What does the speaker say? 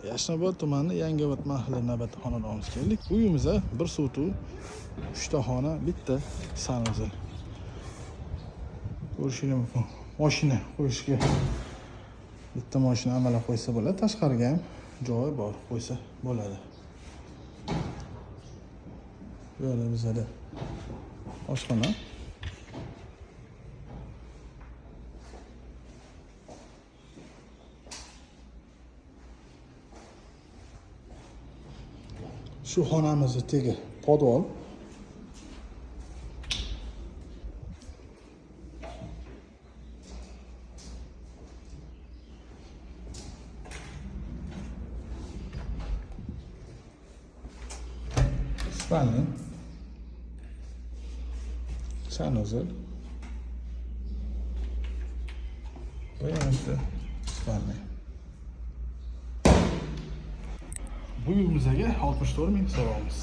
Yashnobod tumani Yangiobod mahalla navbatda xonadonimizga keldik. Bu uyimizda bir sutu, 3 ta xona, bitta sanuzel. Ko'rishingiz mumkin. Mashina qo'yishga bitta mashina amallab qo'ysa bo'ladi. Tashqariga ham joyi bor, qo'ysa bo'ladi. Bu yerda bizada oshxona. Shu xonamizni tegi podvol. Спальня. Санузел. Va yana bitta спальня. Bu uyimizga 64 ming so'rovimiz.